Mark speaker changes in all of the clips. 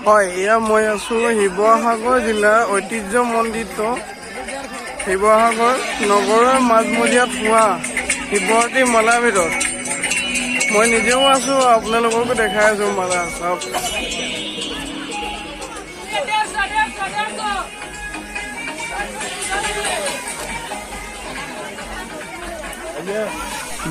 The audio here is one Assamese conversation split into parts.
Speaker 1: হয়, এয়া মই আছোঁ শিৱসাগৰ জিলাৰ ঐতিহ্যমণ্ডিত শিৱসাগৰ নগৰৰ মাজমজিয়াত হোৱা শিৱৰাত্ৰি মেলাৰ ভিতৰত মই নিজেও আছোঁ, আপোনালোককো দেখাই আছোঁ মেলা চাওক।
Speaker 2: 150, 150।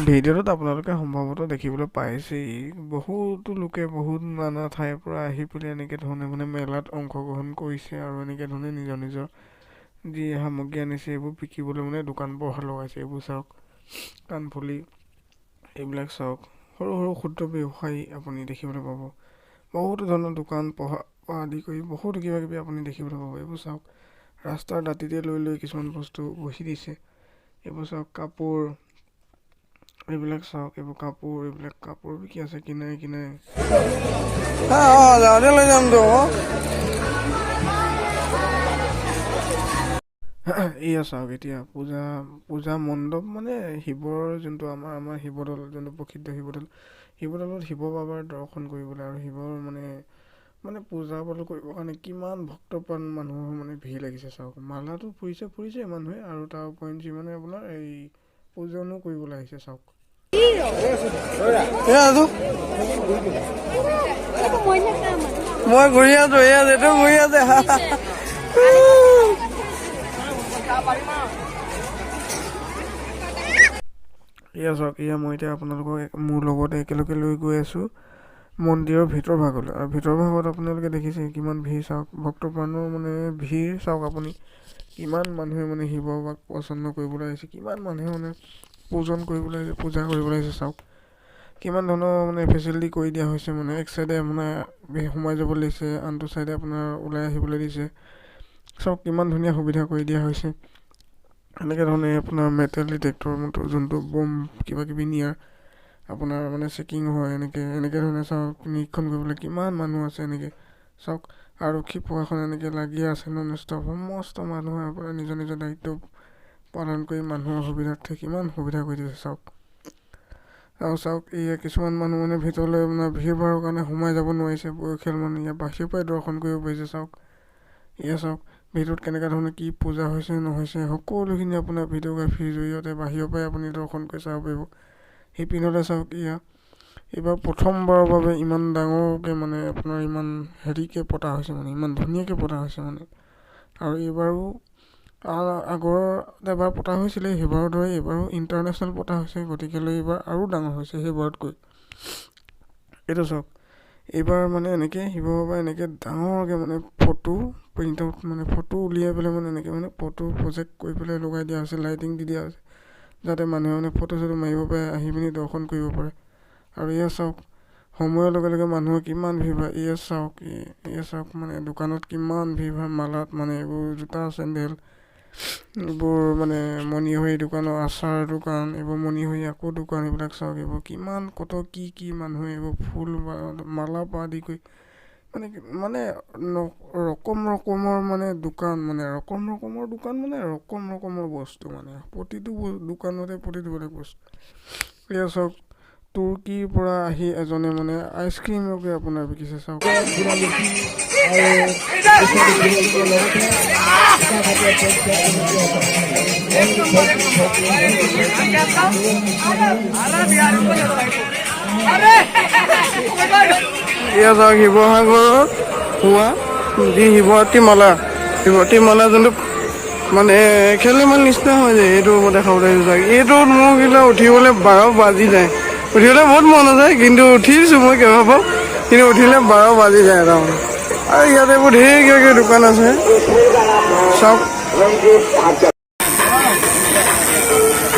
Speaker 1: ভিডিঅ'টোত আপোনালোকে সম্ভৱতঃ দেখিবলৈ পাইছেই, বহুতো লোকে বহুত নানা ঠাইৰ পৰা আহি পেলাই এনেকৈ ধৰণে মানে মেলাত অংশগ্ৰহণ কৰিছে আৰু এনেকৈ ধৰণে নিজৰ নিজৰ যি সামগ্ৰী আনিছে এইবোৰ বিকিবলৈ মানে দোকান পোহাৰ লগাইছে। এইবোৰ চাওক, কাণফুলি এইবিলাক চাওক, সৰু সৰু ক্ষুদ্ৰ ব্যৱসায়ী আপুনি দেখিবলৈ পাব, বহুতো ধৰণৰ দোকান পোহাৰ পৰা আদি কৰি বহুতো কিবা কিবি আপুনি দেখিবলৈ পাব। এইবোৰ চাওক, ৰাস্তাৰ দাঁতিতে লৈ লৈ কিছুমান বস্তু বহি দিছে। এইবোৰ চাওক, কাপোৰ এইবিলাক চাওক, এইবোৰ কাপোৰ, এইবিলাক কাপোৰ বিকি আছে কিনাৰে কিনাৰে। অঁ, যাওঁতে লৈ যামতো। এয়া চাওক, এতিয়া পূজা মণ্ডপ মানে শিৱৰ যোনটো আমাৰ শিৱদৌল, যোনটো প্ৰসিদ্ধ শিৱদৌল, শিৱদৌলত শিৱ বাবাৰ দৰ্শন কৰিবলৈ আৰু শিৱৰ মানে পূজা পাতল কৰিবৰ কাৰণে কিমান ভক্তপ্ৰাণ মানুহৰ মানে ভিৰ লাগিছে চাওক। মালাটো ফুৰিছে ফুৰিছে মানুহে আৰু তাৰ উপৰিঞ্চি মানে আপোনাৰ এই পূজনো কৰিবলৈ আহিছে চাওক। মই ঘূৰি আছো, এয়া এইটো ঘূৰি আছে। এয়া চাওক, এয়া মই এতিয়া আপোনালোকক মোৰ লগতে একেলগে লৈ গৈ আছোঁ মন্দিৰৰ ভিতৰ ভাগলৈ। আৰু ভিতৰ ভাগত আপোনালোকে দেখিছে কিমান ভিৰ চাওক, ভক্তপ্ৰাণৰ মানে ভিৰ চাওক আপুনি, কিমান মানুহে মানে শিৱ বাবাক পচন্দ কৰিবলৈ আহিছে, কিমান মানুহে মানে পূজন কৰিবলৈ আহিছে, পূজা কৰিবলৈ আহিছে চাওক। কিমান ধৰণৰ মানে ফেচিলিটি কৰি দিয়া হৈছে, মানে এক চাইডে আপোনাৰ সোমাই যাবলৈ দিছে, আনটো চাইডে আপোনাৰ ওলাই আহিবলৈ দিছে। চাওক কিমান ধুনীয়া সুবিধা কৰি দিয়া হৈছে। এনেকৈ ধৰণে আপোনাৰ মেটেল ডিটেক্টৰ যোনটো বম কিবা কিবি নিয়াৰ আপোনাৰ মানে চেকিং হয়, এনেকৈ ধৰণে চাওক নিৰীক্ষণ কৰিবলৈ কিমান মানুহ আছে। এনেকৈ চাওক আৰক্ষী প্ৰশাসন এনেকৈ লাগি আছে নন ষ্টপ, সমস্ত মানুহে আপোনাৰ নিজৰ নিজৰ দায়িত্ব পালন কৰি মানুহৰ সুবিধাৰ্থে কিমান সুবিধা কৰি দিছে চাওক। আৰু চাওক এয়া কিছুমান মানুহ মানে ভিতৰলৈ আপোনাৰ ভিৰ ভাৰৰ কাৰণে সোমাই যাব নোৱাৰিছে, বয়সীয়াল মানুহ ইয়াত বাহিৰৰ পৰাই দৰ্শন কৰিব পাৰিছে চাওক। এয়া চাওক ভিতৰত কেনেকুৱা ধৰণে কি পূজা হৈছে নহৈছে সকলোখিনি আপোনাৰ ভিডিঅ'গ্ৰাফীৰ জৰিয়তে বাহিৰৰ পৰাই আপুনি দৰ্শন কৰি চাব পাৰিব। সেইপিনলৈ চাওক, এয়া এইবাৰ প্ৰথমবাৰৰ বাবে ইমান ডাঙৰকৈ মানে আপোনাৰ ইমান হেৰিকৈ পতা হৈছে, মানে ইমান ধুনীয়াকৈ পতা হৈছে মানে। আৰু এইবাৰো আগৰ এবাৰ পতা হৈছিলে, সেইবাৰৰ দৰে এইবাৰো ইণ্টাৰনেশ্যনেল পতা হৈছে, গতিকেলৈ এইবাৰ আৰু ডাঙৰ হৈছে সেইবাৰতকৈ। এইটো চাওক, এইবাৰ মানে এনেকৈ শিৱ বাবা এনেকৈ ডাঙৰকৈ মানে ফটো প্ৰিণ্ট আউট মানে ফটো উলিয়াই পেলাই মানে এনেকৈ মানে ফটো প্ৰজেক্ট কৰি পেলাই লগাই দিয়া হৈছে, লাইটিং দি দিয়া হৈছে, যাতে মানুহে মানে ফটো চটো মাৰিব পাৰে, আহি পিনি দৰ্শন কৰিব পাৰে। আৰু এয়া চাওক সময়ৰ লগে লগে মানুহৰ কিমান ভিৰ ভাৰ। এয়া চাওক, এয়া চাওক মানে দোকানত কিমান ভিৰ ভাৰ, মালাত মানে এইবোৰ জোতা চেণ্ডেল এইবোৰ মানে মণিহাৰী দোকানৰ আচাৰ দোকান, এইবোৰ মণিহাৰী আকৌ দোকান, এইবিলাক চাওক, এইবোৰ কিমান কত কি কি মানুহে এইবোৰ ফুল মালা পৰা আদি কৰি মানে মানে ৰকম ৰকমৰ মানে দোকান, মানে ৰকম ৰকমৰ দোকান, মানে ৰকম ৰকমৰ বস্তু, মানে প্ৰতিটো দোকানতে প্ৰতিটো বেলেগ বস্তু। এয়া চাওক তুৰ্কীৰ পৰা আহি এজনে মানে আইচক্ৰীমকে আপোনাৰ বিকিছে চাওক। এয়া চাওক শিৱসাগৰত হোৱা যি শিৱৰাত্ৰি মেলা, শিৱৰাত্ৰি মেলা যোনটো মানে খেল ধেমালি নিচিনা হৈ যায়, এইটো মই দেখাবলৈ আহিছোঁ চাওক। এইটোত মোৰ কিন্তু উঠিবলৈ 12 বাজি যায়, উঠিবলৈ বহুত মন আছে, কিন্তু উঠিছোঁ মই কেইবাবাৰো, কিন্তু উঠিলে 12 বাজি যায় তাৰমানে। আৰু ইয়াত এইবোৰ ঢেৰ কিবা কিবি দোকান আছে চাওক।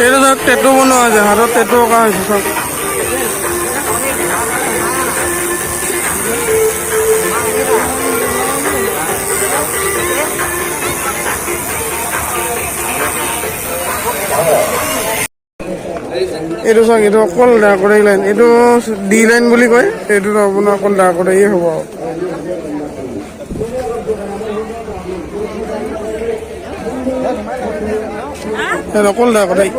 Speaker 1: এইটো চাওক টেটু বনোৱা হৈছে, হাতত টেটু অঁকা হৈছে চাওক। এইটো চাওক, এইটো অকল দা কটাৰী লাইন, এইটো ডি লাইন বুলি কয়, এইটোত আপোনাৰ অকল দা কটাৰীয়ে হ'ব আৰু। অকল দা কটাৰী।